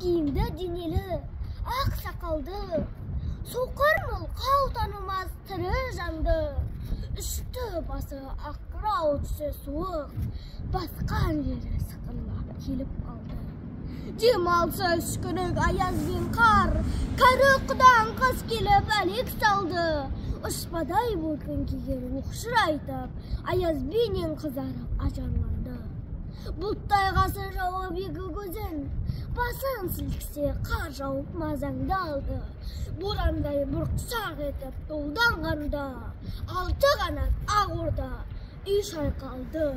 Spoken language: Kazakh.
Киімді денелі, ақ сақалды, соқыр мылқау танымас тірі жанды. Үсті басы ақырау түсі суық, басқан жері сықырлап келіп қалды. Демалса үшкірік аяз бен қар, кәрі құдаң қыс келіп әлек салды. Ұшпадай бөркін киген оқшырайтып, аязбенен қызарып ажарланды. Бұлттай қасы жауып екі көзін, басын сілкісе қар жауып мазаңды алды. Борандай бұрқсақ етіп долданғанда, алты қанат ақ орда үй шайқалды.